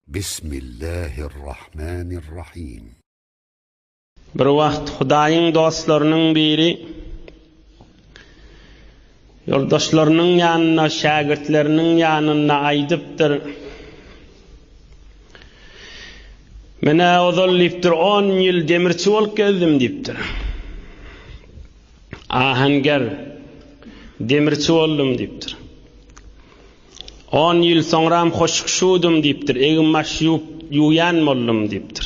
Bismillahirrahmanirrahim. Bir wagt Hudaýyň dostlarynyň biri ýoldaşlarynyň ýanynda, şägirtleriniň ýanynda aýdypdyr. Men-ä ozal diýipdir, on ýyl demirçi bolup gezdim diýipdir. Ahenger, demirçi boldum diýipdir. On ýyl soňram hoşhşudym diýipdir, egin-baş ýuwup, ýuwýan boldum diýipdir.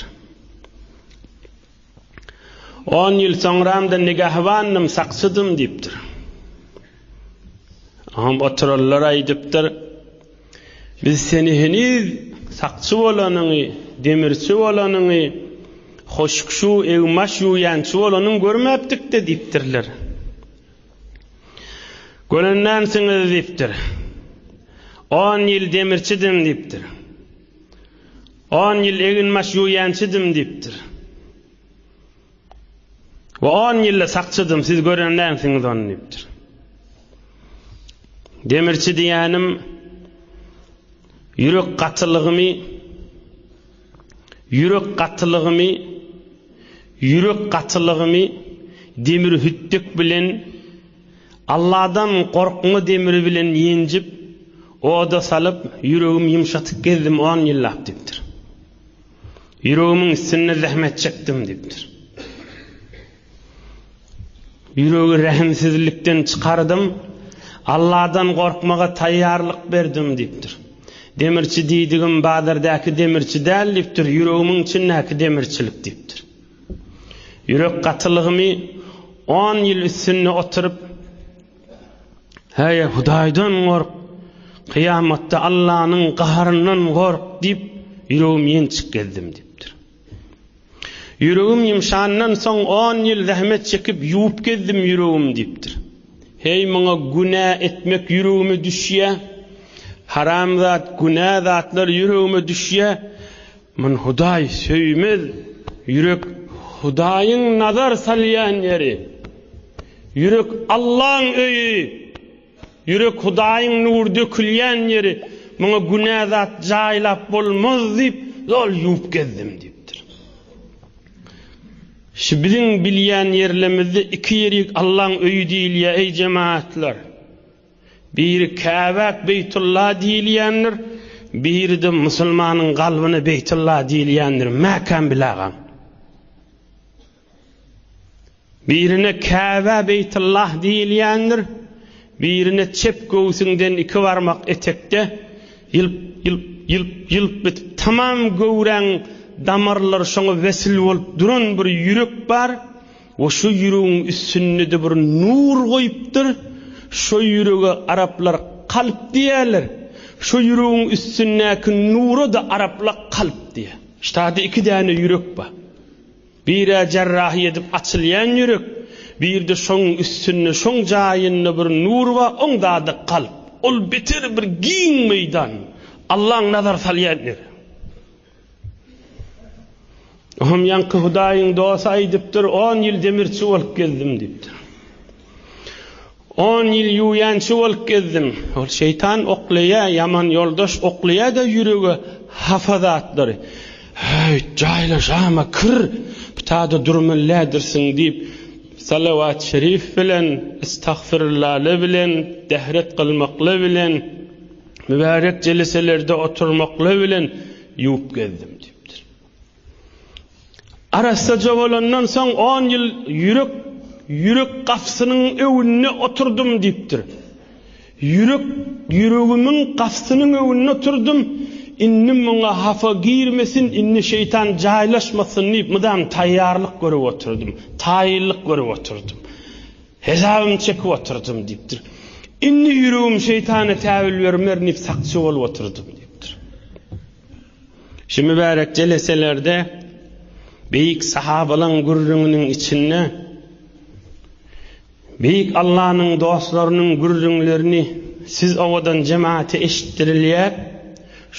On ýyl soňram-da nigahbandym, sakçydym diýipdir. Oňam oturanlar aýdypdyr, Biz seni heniz sakçy bolanyňy, demirçi bolanyňy, hoşhşu, egin-baş ýuwýançy bolanyňy görmäpdik-de diýipdirler. Görendensiňiz diýipdir. On ýyl demirçidim diýipdir. On ýyl eginbaş ýuwýançydym diýipdir. We on ýylda sakçydym, siz görendensiňiz ony diýipdir. Demirçi diýýänim ýürek gatylygymy Ýürek gatylygymy, ýürek gatylygymy demir hütdük bilen, Alladan gorkma demiri bilen ýenjip, oda salyp, ýüregimi ýumşatyp gezdim on ýyllap diýipdir. Ýüregimiň üstünde zähmet çekdim diýipdir. Ýüregi rehimsizlikden çykardym, Alladan gorkmaga taýýarlyk berdim diýipdir. Demirçi diýdigim bazardaky demirçi däl diýipdir, ýüregimiň içindäki demirçilik diýipdir. Ýürek gatylygymy on ýyl üstünde oturyp, Heý, Hudaýdan gork, kyýamatda Allanyň gaharyndan gork diýip, ýüregimi ýençip gezdim diýipdir. Ýüregim ýumşandan soň on ýyl zähmet çekip ýuwup gezdim ýüregimi diýipdir. Heý muňa günä etmek ýüregime düşýä. Haram zat, günä zatlar ýüregime düşýä. Muny Hudaý söýmez. Ýürek Hudaýyň nazar salýan ýeri. Ýürek Allaň öýi. Ýürek Hudaýyň nury dökülýän ýeri, muňa günä zat jaýlap bolmaz diýip, doly ýuwup gezdim diýipdir. Şu biziň bilýän ýerlemizde iki ýerik Allaň öýi diýilýär, eý jemaatlar. Biri Käbäk Beýtulla diýilýändir, biri-de musulmanyň kalbyna Beýtulla diýilýändir. Mäkäm bilagaň. Birine Käbä Beýtullah diýilýändir, birine çep göwsüňden iki barmak etekde ýylp, ýylp, ýylp, ýylp etip tamam göwräň damarlary şoňa wesil bolup duran bir ýürek bar we şo ýüregiň üstünde-de bir nur goýupdyr, şo ýürege araplar kalp diýýärler, şo ýüregiň üstündäki nura-da araplar kalp diýýär. Ştada iki däne ýürek bar. Bir-ä jarrahy edip açylýan ýürek, bir-de şoň üstünde, şoň jaýynda bir nur bar, oň zady kalp. Ol beter bir giň meýdan, Allaň nazar salýan ýeri. Oňam ýaňky Hudaýyň dosty aýdypdyr, on ýyl demirçi bolup gezdim diýipdir. On ýyl ýuwýançy bolup gezdim. Ol şeýtan oklaýar, ýaman ýoldaş oklaýar-da ýürege hapa zatlary. Häý, jaýlaşama, kir, bu tada durmalydirsiň diýip, salawat-şerif bilen, estagfirullah bilen, dehret kylmakly bilen, mübärek jeleselerde oturmakly bilen ýuwup gezdim diýipdir. Arassaja bolandan soň on ýyl ýürek ýürek gapysynyň öňünde oturdym diýipdir. Ýürek ýüregimiň gapysynyň öňünde oturdym, indi muňa hapa girmesin, indi şeýtan jaýlaşmasyn diýip mydam taýýarlyk görüp oturdym, taýynlyk görüp oturdym. Hesabymy çekip oturdym diýipdir. Indi ýüregim şeýtana täwil bermerin diýip sakçy bolup oturdym diýipdir. Şu mübärek jeleselerde beýik sahabalaň gürrüňiniň içinde beýik Allanyň dostlarynyň gürrüňlerini siz owadan jemaata eşitdirilýär.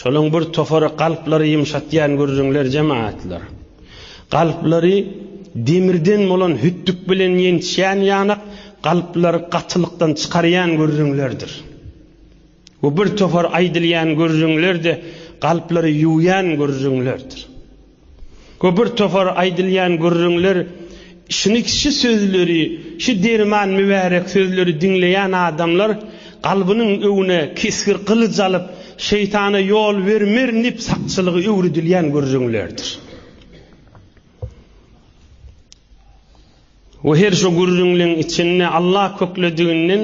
Şolaň bir topary kalplary ýumşatýan gürrüňler jemaatlar. Kalplary demirden bolan hütdük bilen ýençýän ýanak kalplary gatylykdan çykarýan gürrüňlerdir. Bu bir topar aýdylýan gürrüňler-de. Kalplary ýuwýan gürrüňlerdir. We bir topar aýdylýan gürrüňler şuny şu sözleri, şu derman mübärek sözleri diňleýän adamlar kalbynyň öňüne kesgir gylyç alyp, şeýtana ýol bermerin diýip sakçylygy öwredilýän gürrüňlerdir. We her şu gürrüňleň içinde Allah köklediginden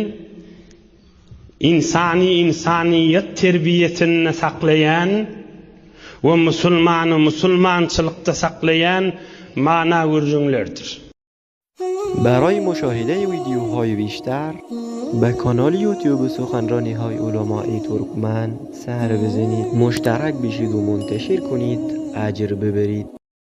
Ynsany ynsanyýet terbiýesinde saklaýan we musulmany musulmançylykda saklaýan mana gürrüňlerdir. برای مشاهده ویدیوهای بیشتر به کانال یوتیوب سخنرانی های علمای ترکمن سر بزنید مشترک بشید و منتشر کنید اجر ببرید.